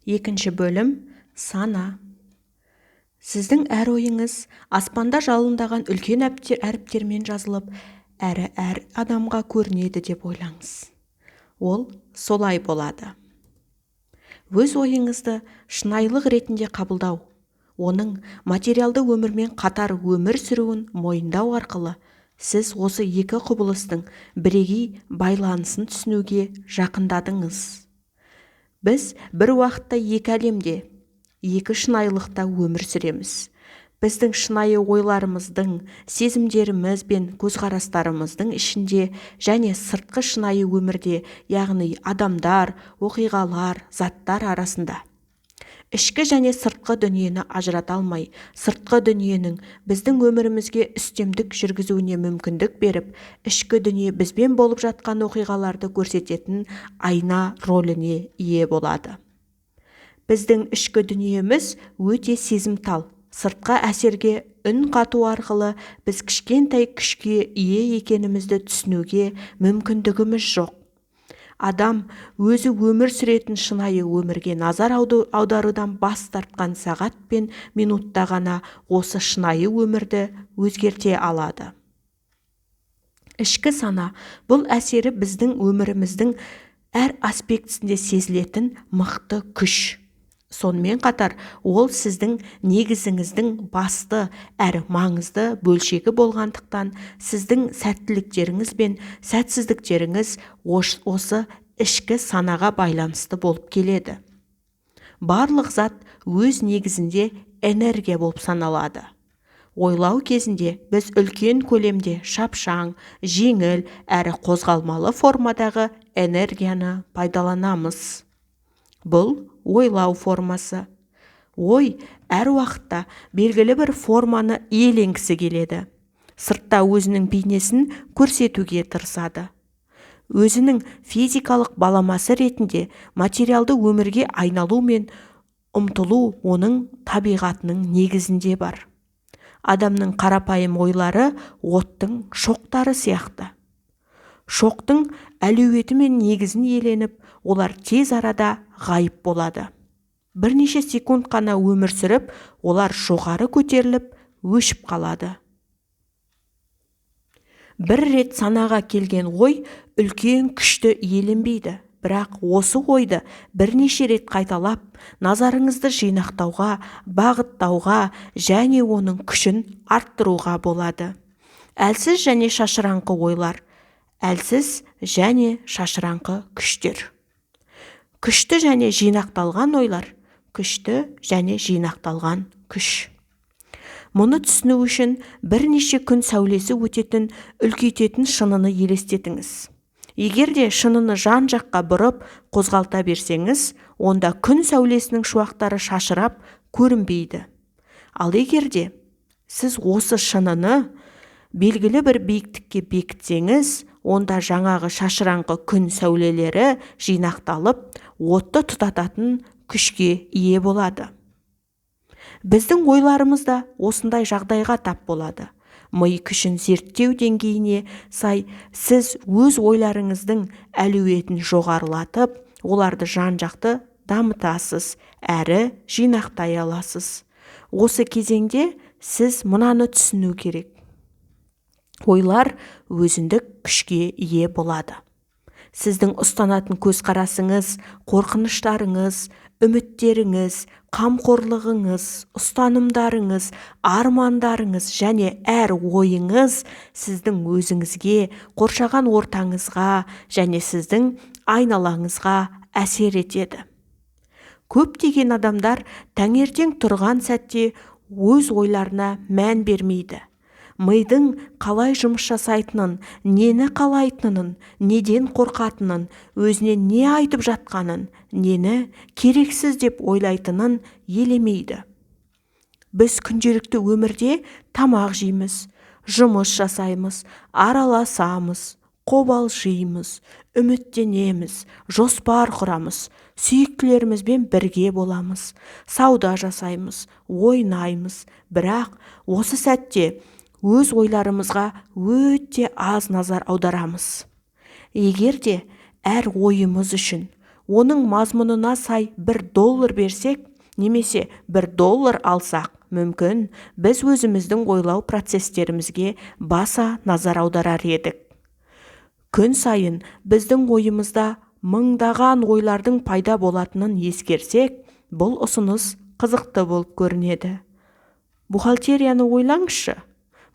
Екінші бөлім. Сана. Сіздің әр ойыңыз аспанда жалындаған үлкен әріптермен жазылып, әрі әр адамға көрінеді деп ойлаңыз. Ол солай болады. Өз ойыңызды шынайылық ретінде қабылдау, оның материалды өмірмен қатар өмір сүруін мойындау арқылы сіз осы екі құбылыстың бірегей байланысын түсінуге жақындадыңыз. Біз бір уақытта екі әлемде, екі шынайылықта өмір сүреміз. Біздің шынайы ойларымыздың, сезімдеріміз бен көзқарастарымыздың ішінде және сыртқы шынайы өмірде, яғни адамдар, оқиғалар, заттар арасында. Ішкі және сыртқы дүниені ажырата алмай, сыртқы дүниенің біздің өмірімізге үстемдік жүргізуіне мүмкіндік беріп, ішкі дүние бізбен болып жатқан оқиғаларды көрсететін айна рөліне ие болады. Біздің ішкі дүниеміз өте сезімтал. Сыртқы әсерге үн қату арқылы біз кішкентай күшке ие екенімізді түсінуге мүмкіндігіміз жоқ. Адам өзі өмір сүретін шынайы өмірге назар аударудан бас тартқан сағат пен минутта ғана осы шынайы өмірді өзгерте алады. Ішкі сана бұл әсері біздің өміріміздің әр аспектісінде сезілетін мықты күш. Сонымен қатар ол сіздің негізіңіздің басты әрі маңызды бөлшегі болғандықтан, сіздің сәттіліктеріңіз бен сәтсіздіктеріңіз осы ішкі санаға байланысты болып келеді. Барлық зат өз негізінде энергия болып саналады. Ойлау кезінде біз үлкен көлемде шапшаң, жеңіл әрі қозғалмалы формадағы энергияны пайдаланамыз. Бұл ойлау формасы. Ой әр уақытта белгілі бір форманы иеленгісі келеді. Сыртта өзінің бейнесін көрсетуге тырысады. Өзінің физикалық баламасы ретінде материалды өмірге айналу мен ұмтылу оның табиғатының негізінде бар. Адамның қарапайым ойлары оттың шоқтары сияқты. Шоқтың әлеуеті мен негізін иеленіп, олар тез арада ғайып болады. Бірнеше секунд қана өмір сүріп, олар жоғары көтеріліп, өшіп қалады. Бір рет санаға келген ой үлкен күшті иеленбейді, бірақ осы ойды бірнеше рет қайталап, назарыңызды жинақтауға, бағыттауға және оның күшін арттыруға болады. Әлсіз және шашыраңқы ойлар, әлсіз және шашыраңқы күштер. Күшті және жинақталған ойлар, күшті және жинақталған күш. Мұны түсіну үшін бірнеше күн сәулесі өтетін, үлкейтетін шыныны елестетіңіз. Егер де шыныны жан-жаққа бұрып, қозғалта берсеңіз, онда күн сәулесінің шуақтары шашырап көрінбейді. Ал егер де сіз осы шыныны белгілі бір биіктікке бекітсеңіз, онда жаңағы шашыраңқы күн сәулелері жинақталып, отты тұтататын күшке ие болады. Біздің ойларымыз да осындай жағдайға тап болады. Ми күшін зерттеу деңгейіне сай сіз өз ойларыңыздың әлеуетін жоғарылатып, оларды жан-жақты дамытасыз, әрі жинақтай аласыз. Осы кезеңде сіз мынаны түсіну керек. Ойлар өзіндік күшке ие болады. Сіздің ұстанатын көзқарасыңыз, қорқыныштарыңыз, үміттеріңіз, қамқорлығыңыз, ұстанымдарыңыз, армандарыңыз және әр ойыңыз сіздің өзіңізге, қоршаған ортаңызға және сіздің айналаңызға әсер етеді. Көптеген адамдар таңертең тұрған сәтте өз ойларына мән бермейді. Мидың қалай жұмыс жасайтынын, нені қалайтынын, неден қорқатынын, өзіне не айтып жатқанын, нені керексіз деп ойлайтынын елемейді. Біз күнделікті өмірде тамақ жейміз, жұмыс жасаймыз, араласамыз, қобалжимыз, үміттенеміз, жоспар құрамыз, сүйіктілерімізбен бірге боламыз, сауда жасаймыз, ойнаймыз. Бірақ осы сәтте өз ойларымызға өте аз назар аударамыз. Егер де әр ойымыз үшін Оның мазмұнына сай $1 берсек, немесе $1 алсақ, мүмкін біз өзіміздің ойлау процестерімізге баса назар аударар едік. Күн сайын біздің ойымызда мыңдаған ойлардың пайда болатынын ескерсек, бұл ұсыныс қызықты болып көрінеді. Бухгалтерияны ойлаңызшы.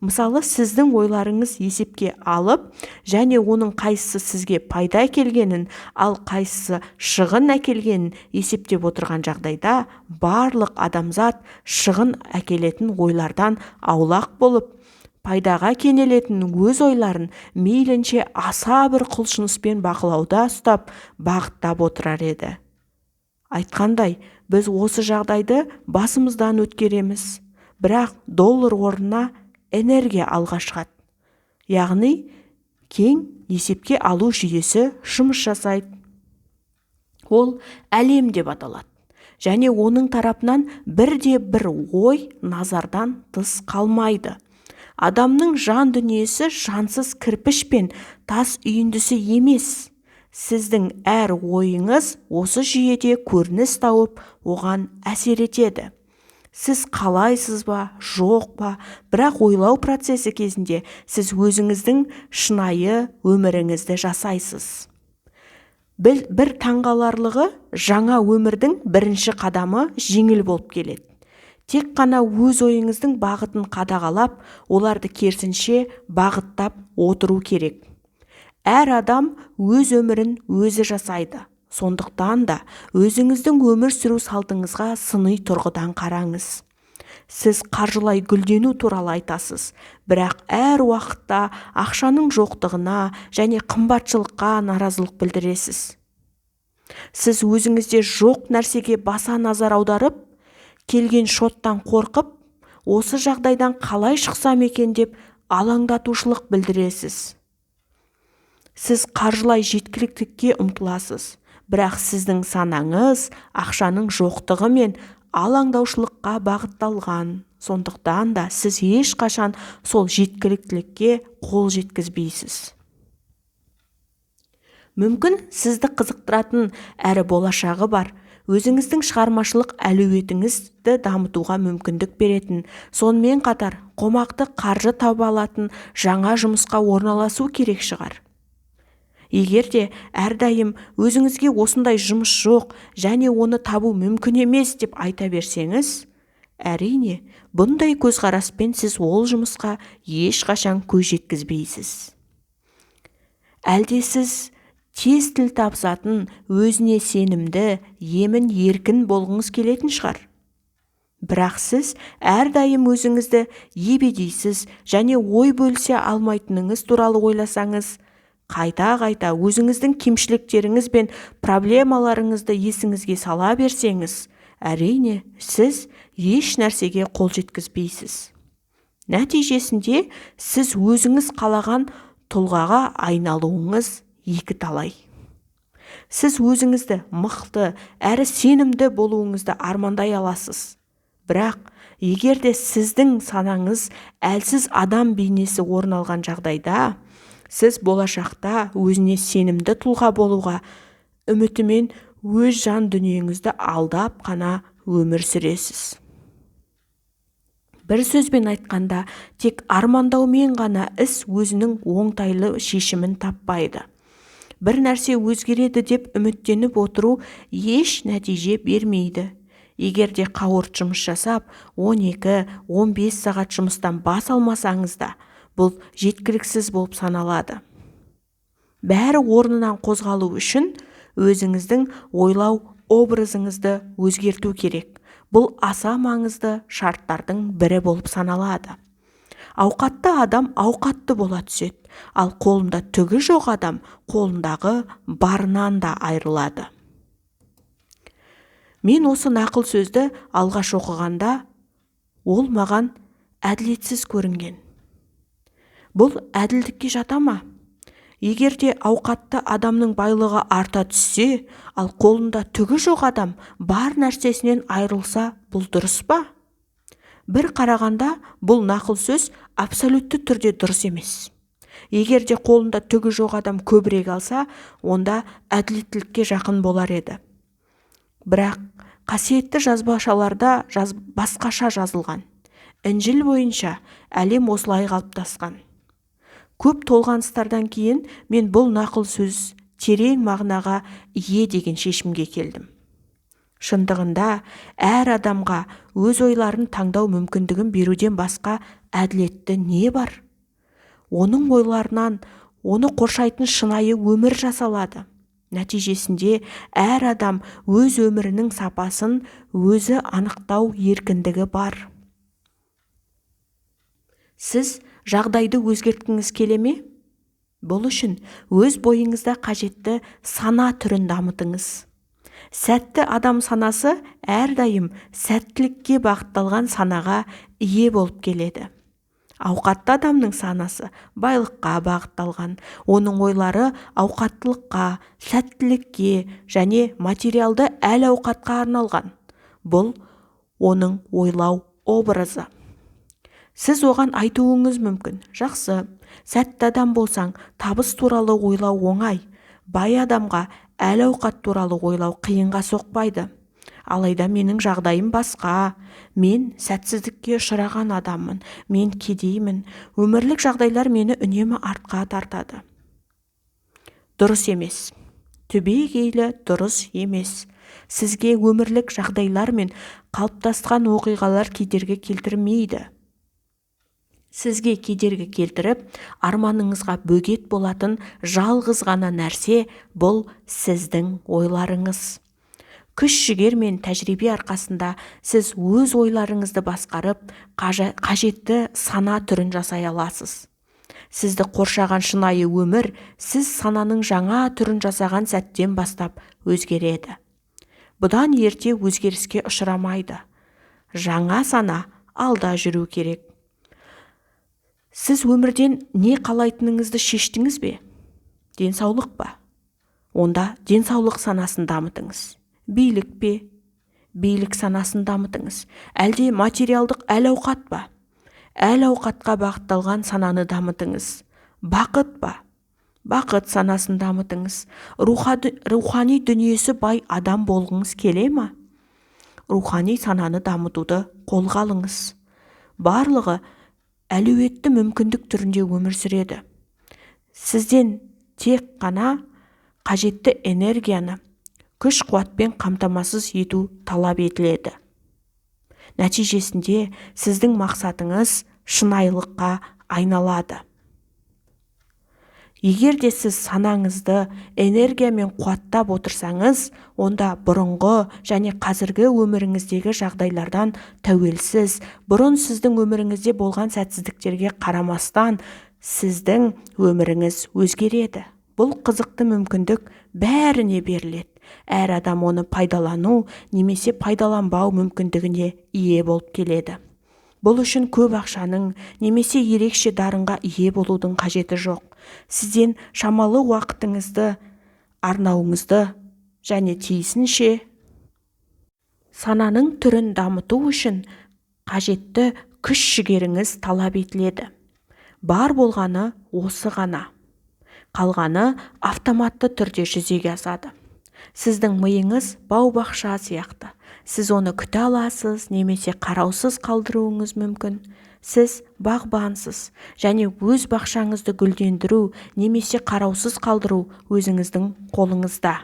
Мысалы, сіздің ойларыңыз есепке алып, және оның қайсысы сізге пайда әкелгенін, ал қайсысы шығын әкелгенін есептеп отырған жағдайда, барлық адамзат шығын әкелетін ойлардан аулақ болып, пайдаға кенелетін өз ойларын мейлінше аса бір құлшыныспен бақылауда ұстап, бағыттап отырар еді. Айтқандай, біз осы жағдайды басымыздан өткереміз, бірақ доллар орнына энергия алға шығады. Яғни, кең есепке алу жүйесі жұмыс жасайды. Ол әлем деп аталады. Және оның тарапынан бірде бір ой назардан тыс қалмайды. Адамның жан дүниесі жансыз кірпіш пен тас үйіндісі емес. Сіздің әр ойыңыз осы жүйеде көрініс тауып, оған әсер етеді. Сіз қалайсыз ба, жоқ па, бірақ ойлау процесі кезінде сіз өзіңіздің шынайы өміріңізді жасайсыз. Бір таңғаларлығы, жаңа өмірдің бірінші қадамы жеңіл болып келеді. Тек қана өз ойыңыздың бағытын қадағалап, оларды керісінше бағыттап отыру керек. Әр адам өз өмірін өзі жасайды. Сондықтан да өзіңіздің өмір сүру салтыңызға сыни тұрғыдан қараңыз. Сіз қаржылай гүлдену туралы айтасыз, бірақ әр уақытта ақшаның жоқтығына және қымбатшылыққа наразылық білдіресіз. Сіз өзіңізде жоқ нәрсеге баса назар аударып, келген шоттан қорқып, осы жағдайдан қалай шықсам екен деп алаңдатушылық білдіресіз. Сіз қаржылай жеткіліктікке ұмтыласыз, бірақ сіздің санаңыз ақшаның жоқтығы мен алаңдаушылыққа бағытталған. Сондықтан да сіз ешқашан сол жеткіліктілікке қол жеткізбейсіз. Мүмкін сізді қызықтыратын әрі болашағы бар, өзіңіздің шығармашылық әлеуетіңізді дамытуға мүмкіндік беретін, сонымен қатар қомақты қаржы таба алатын жаңа жұмысқа орналасу керек шығар. Егер де әрдайым өзіңізге осындай жұмыс жоқ және оны табу мүмкін емес деп айта берсеңіз, әрине, бұндай көзқараспен сіз ол жұмысқа ешқашан көз жеткізбейсіз. Әлде сіз тез тіл табысатын, өзіне сенімді, емін еркін болғыңыз келетін шығар. Бірақ сіз әрдайым өзіңізді ебедейсіз және ой бөлісе алмайтыныңыз туралы ойласаңыз, қайта-қайта өзіңіздің кемшіліктеріңіз бен проблемаларыңызды есіңізге сала берсеңіз, әрине, сіз еш нәрсеге қол жеткізбейсіз. Нәтижесінде сіз өзіңіз қалаған тұлғаға айналуыңыз екі талай. Сіз өзіңізді мықты әрі сенімді болуыңызды армандай аласыз. Бірақ егер де сіздің санаңыз әлсіз адам бейнесі орын алған жағдайда, сіз болашақта өзіне сенімді тұлға болуға үмітімен өз жан дүниеңізді алдап қана өмір сүресіз. Бір сөзбен айтқанда, тек армандаумен ғана іс өзінің оңтайлы шешімін таппайды. Бір нәрсе өзгереді деп үміттеніп отыру еш нәтиже бермейді. Егер де қауырт жұмыс жасап, 12-15 сағат жұмыстан бас алмасаңыз да, бұл жеткіліксіз болып саналады. Бәрі орнынан қозғалу үшін өзіңіздің ойлау образыңызды өзгерту керек. Бұл аса маңызды шарттардың бірі болып саналады. Ауқатты адам ауқатты бола түседі, ал қолында түгі жоқ адам қолындағы барынан да айырылады. Мен осы нақыл сөзді алғаш оқығанда, ол маған әділетсіз көрінген. Бұл әділдікке жата ма? Егер де ауқатты адамның байлығы арта түссе, ал қолында түгі жоқ адам бар нәрсесінен айырылса, бұл дұрыс па? Бір қарағанда бұл нақыл сөз абсолютті түрде дұрыс емес. Егер де қолында түгі жоқ адам көбірек алса, онда әділеттілікке жақын болар еді. Бірақ қасиетті жазбашаларда басқаша жазылған. Інжіл бойынша әлем осылай қалыптасқан. Көп толғаныстардан кейін мен бұл нақыл сөз терең мағынаға ие деген шешімге келдім. Шындығында, әр адамға өз ойларын таңдау мүмкіндігін беруден басқа әділетті не бар? Оның ойларынан оны қоршайтын шынайы өмір жасалады. Нәтижесінде әр адам өз өмірінің сапасын өзі анықтау еркіндігі бар. Сіз жағдайды өзгерткіңіз келе ме? Бұл үшін өз бойыңызда қажетті сана түрін дамытыңыз. Сәтті адам санасы әрдайым сәттілікке бағытталған санаға ие болып келеді. Ауқатты адамның санасы байлыққа бағытталған, оның ойлары ауқаттылыққа, сәттілікке және материалды әл-ауқатқа арналған. Бұл оның ойлау образы. Сіз оған айтуыңыз мүмкін: жақсы, сәтті адам болсаң, табыс туралы ойлау оңай, бай адамға әл-ауқат туралы ойлау қиынға соқпайды. Алайда менің жағдайым басқа, мен сәтсіздікке ұшыраған адаммын, мен кедеймін, өмірлік жағдайлар мені үнемі артқа тартады. Дұрыс емес. Түбегейлі дұрыс емес. Сізге өмірлік жағдайлар мен қалыптасқан оқиғалар кедергі келтірмейді. Сізге кедергі келтіріп, арманыңызға бөгет болатын жалғыз ғана нәрсе бұл сіздің ойларыңыз. Күш-жігер мен тәжірибе арқасында сіз өз ойларыңызды басқарып, қажетті сана түрін жасай аласыз. Сізді қоршаған шынайы өмір сіз сананың жаңа түрін жасаған сәттен бастап өзгереді. Бұдан ерте өзгеріске ұшырамайды. Жаңа сана алда жүру керек. Сіз өмірден не қалайтыныңызды шештіңіз бе? Денсаулық па? Онда денсаулық санасын дамытыңыз. Билік пе? Билік санасын дамытыңыз. Әлде материалдық әл-ауқат па? Әл-ауқатқа бағытталған сананы дамытыңыз. Бақыт па? Бақыт санасын дамытыңыз. Рухани дүниесі бай адам болғыңыз келе ме? Рухани сананы дамытуды қолға алыңыз. Барлығы әлеуетті мүмкіндік түрінде өмір сүреді. Сізден тек қана қажетті энергияны күш-қуатпен қамтамасыз ету талап етіледі. Нәтижесінде сіздің мақсатыңыз шынайылыққа айналады. Егер де сіз санаңызды энергиямен қуаттап отырсаңыз, онда бұрынғы және қазіргі өміріңіздегі жағдайлардан тәуелсіз, бұрын сіздің өміріңізде болған сәтсіздіктерге қарамастан, сіздің өміріңіз өзгереді. Бұл қызықты мүмкіндік бәріне беріледі. Әр адам оны пайдалану немесе пайдаланбау мүмкіндігіне ие болып келеді. Бұл үшін көп ақшаның немесе ерекше дарынға ие болудың қажеті жоқ. Сізден шамалы уақытыңызды арнауыңызды және тиісінше сананың түрін дамыту үшін қажетті күш-жігеріңіз талап етіледі. Бар болғаны осы ғана. Қалғаны автоматты түрде жүзеге асады. Сіздің миыңыз бау-бақша сияқты. Сіз оны күте аласыз немесе қараусыз қалдыруыңыз мүмкін. Сіз бағбансыз және өз бақшаңызды гүлдендіру немесе қараусыз қалдыру өзіңіздің қолыңызда.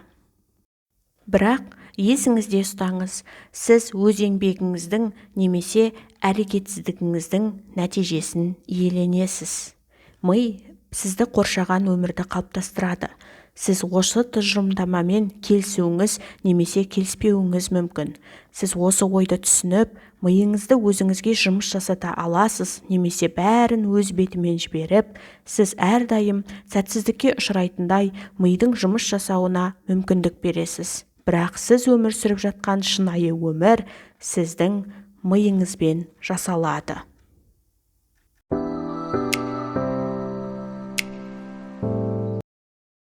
Бірақ есіңізде ұстаңыз, сіз өз еңбегіңіздің немесе әрекетсіздігіңіздің нәтижесін иеленесіз. Ми сізді қоршаған өмірді қалыптастырады. Сіз осы тұжырымдамамен келісуіңіз немесе келіспеуіңіз мүмкін. Сіз осы ойды түсініп, миыңызды өзіңізге жұмыс жасата аласыз немесе бәрін өз бетімен жіберіп, сіз әрдайым сәтсіздікке ұшырайтындай мидың жұмыс жасауына мүмкіндік бересіз. Бірақ сіз өмір сүріп жатқан шынайы өмір сіздің миыңызбен жасалады.